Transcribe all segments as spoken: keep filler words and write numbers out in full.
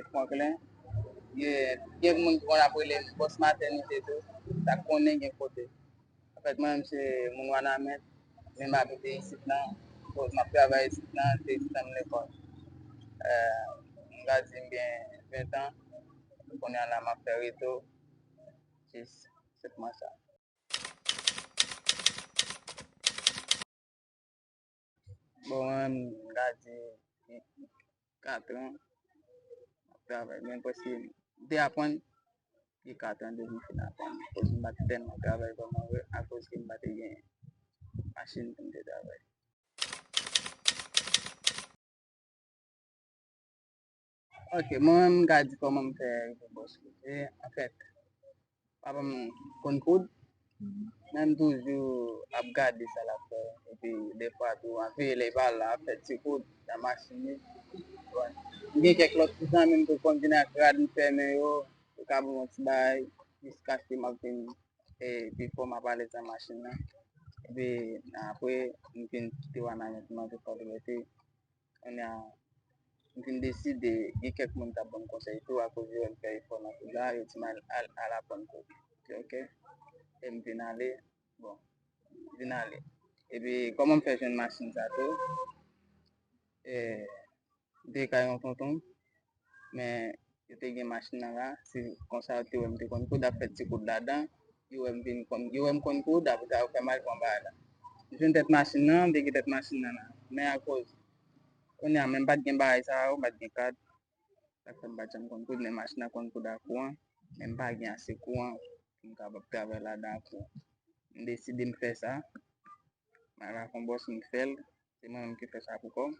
Franklin. Gen, gen moun ki konn ap rele m Bòs Matènite tou, sa konnen gen kote. Anfèt, mwen menm se moun Wanament, men m abite isit lan. Bon, m ap travay isit lan, se isit lan m lekòl. Eh, m ka di m gen ven tan, kounye a la m ap fè reto, jis senpman sa. Bon, mwen menm, m ka di, katran m ap travay, men prèske m te aprann, gen katran depi m fin aprann, akoz m pa t tèlman travay vrèman vre, akoz ke m pa te gen machin pou m te travay. Ok, mwen menm, m ka di kòman m fè rive bòs kote. Anfèt, papa m konn koud, men m toujou ap gade sa l ap fè. Epi, dèfwa tou, anvi lè l pa la, ap fè ti koud nan machin li. Bon, m gen kèk lòt zanmi m tou konn vin ak rad m fèmen yo, yo ka ban m yon ti bagay, jiskaske m ap vin, e, pi fò, m ap alèz nan machin nan. Epi, apre, m vin kite Wanament, m antre Fòdrète. Kounye a, m vin deside, gen kèk moun k ap ban m konsèy tou, akoz yo wè m fè efò nan koud la, yo di m al, al, al aprann koud. Ok, ok. E m vin ale, bon, m vin ale. Epi, kòman m fè jwenn machin sa tou? E, m te kay yon tonton m, men yo te gen machin nan la, se konsa yo te wè m te konn koud, ap fè ti koud ladan, yo wè m vin konn, yo wè m konn koud, apre sa yo fè m al pran bagay la. M jwenn tèt machin nan, m te gen tèt machin nan la. Men akoz, kounye a, men m pa t gen bagay sa yo, m pa t gen kad, sa k fè m pa t janm konn koud, men machin nan konn koud ak kouran, men m pa gen ase kouran pou m kapab travay ladan ak kouran. M deside m fè sa, m al ak yon bòs, m fè l, se mwen menm ki fè sa pou kò m.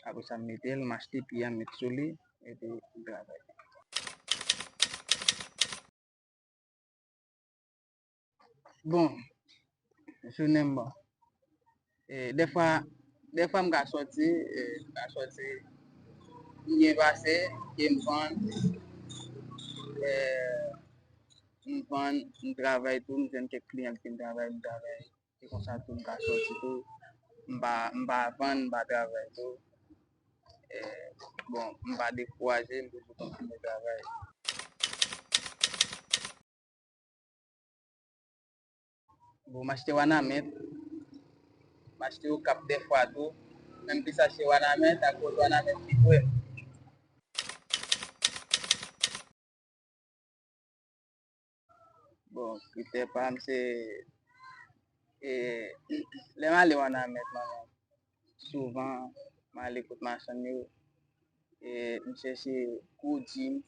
Apre sa, m mete l, m achte pi a, m met sou li, epi m travay. Bon, jounen m bon. E, dèfwa, dèfwa m ka sòti, e, m ka sòti, m byen pase, ke m vann, e, m vann, m travay tou, m jwenn kèk kliyan ki vin travay, m travay. Se konsa tou m ka sòti tou. M pa, m pa vann, m pa travay tou. E, bon, m pa dekouraje, m toujou kontinye travay. Bon, m achte Wanament. M achte Okap dèfwa tou. Men m plis achte Wanament akoz Wanament pi pre. Bon, kritè pa m se, e, lè m ale Wanament, mwen menm, souvan, m ale kot machann yo, e, m chèche gwo djin,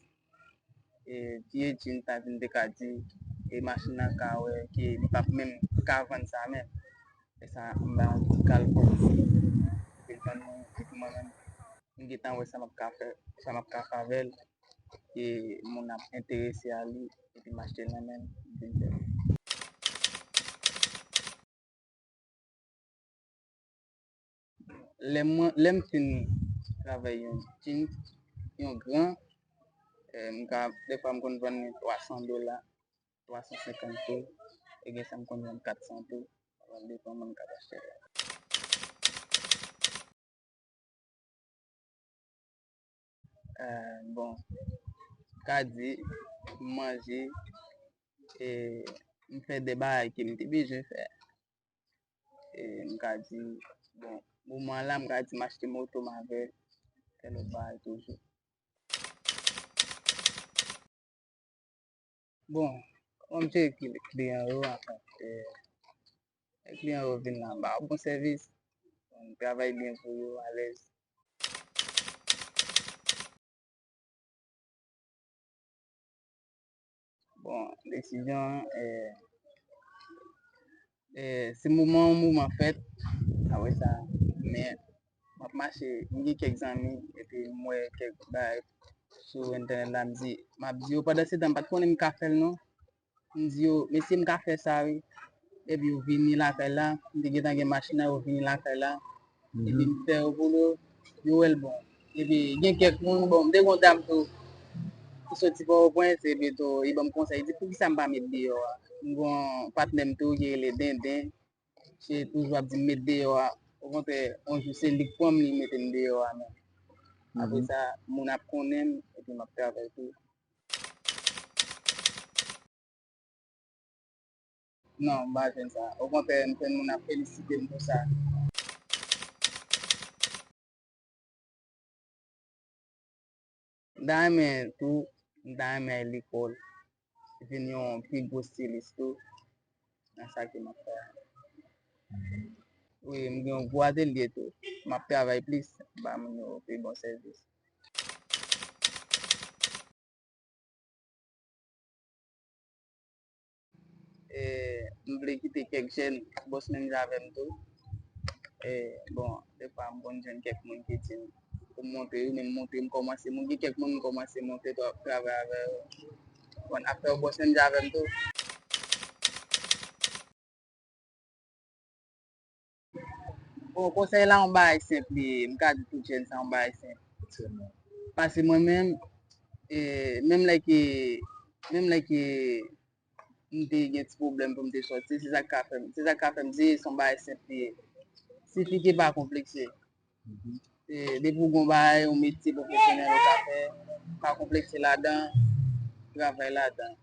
e, vye djin, sa vin te ka di, e machin nan ka wè ke li p ap menm ka vann sa menm. E sa, m ba yon ti kalkò. Epi l vann mwen, epi mwen menm, m gentan wè sa m ap ka fè, sa m ap ka fè avè l. E moun ap enterese a li, epi m achte l nan men l, m vin fè l. Lè mwen, lè m fin travay yon djin, yon gran, eh, m ka, dèfwa m konn vann li twa san dola, twa san senkant tou, e gen sa m konn vann kat san tou, sa va depann moun k ap achte l la. Eh, bon, m ka di, m manje, e m fè de bagay ke m te bezwen fè. E m ka di, bon, moman la, m ka di m achte moto m avè l, fè lòt bagay toujou. Bon, kòman m jere kli-, kliyan yo, anfen, e, lè kliyan yo vin la, m ba yo bon sèvis, m travay byen pou yo, alèz. Bon, desizyon an, e, e, se moman, yon moman fèt, apre sa, men m ap mache, m gen kèk zanmi, epi m wè kèk bagay sou entènèt la, m di, m ap di yo, pandan se tan, m pa t konnen m ka fè l non. M di yo, mesye, m ka fè sa wi. Epi yo vini lakay la, m te gentan gen machin nan, yo vini lakay la. Epi m fè yo pou yo, yo wè l bon. Epi gen kèk moun, bon, m te gen yon dam tou, ki soti Pòtoprens, epi tou, li ban m konsèy, li di, poukisa m pa met deyò a? M gen yon patnè m tou, ki rele Denden, se toujou ap di m met deyò a. Okontrè, yon jou se li k pran m, li mete m deyò a menm. Apre sa, moun ap konnen m, epi m ap travay tou. Non, m pa jwenn sa. Okontrè, m jwenn moun ap felisite m pou sa. M ta renmen tou, m ta renmen al lekòl, vin yon pi gwo estilis tou, nan sa ke m ap fè a. Wi, m gen yon gwo atelye tou. M ap travay plis, m ba moun yo pi bon sèvis. E, m vle kite kèk jèn bòs menm jan avè m tou. E, bon, defwa m konn jwenn kèk moun ki di m pou m montre yo, men m montre, m kòmanse, m gen kèk moun m kòmanse montre tra-, travay avè yo. Bon, ap fè yo bòs menm jan avè m tou. Bon, konsèy la yon bagay senp li ye. M ka di tout jèn sa yon bagay senp. Paske mwen menm, e, menm lè ke, menm lè ke m te gen ti pwoblèm pou m te sòti, se sa k ka fè m, se sa k ka fè m di, se yon bagay senp li ye. Sifi ke pa konplekse. E, depi w gen yon bagay, yon metye pwofesyonèl ou ka fè, pa konplekse ladan, travay ladan.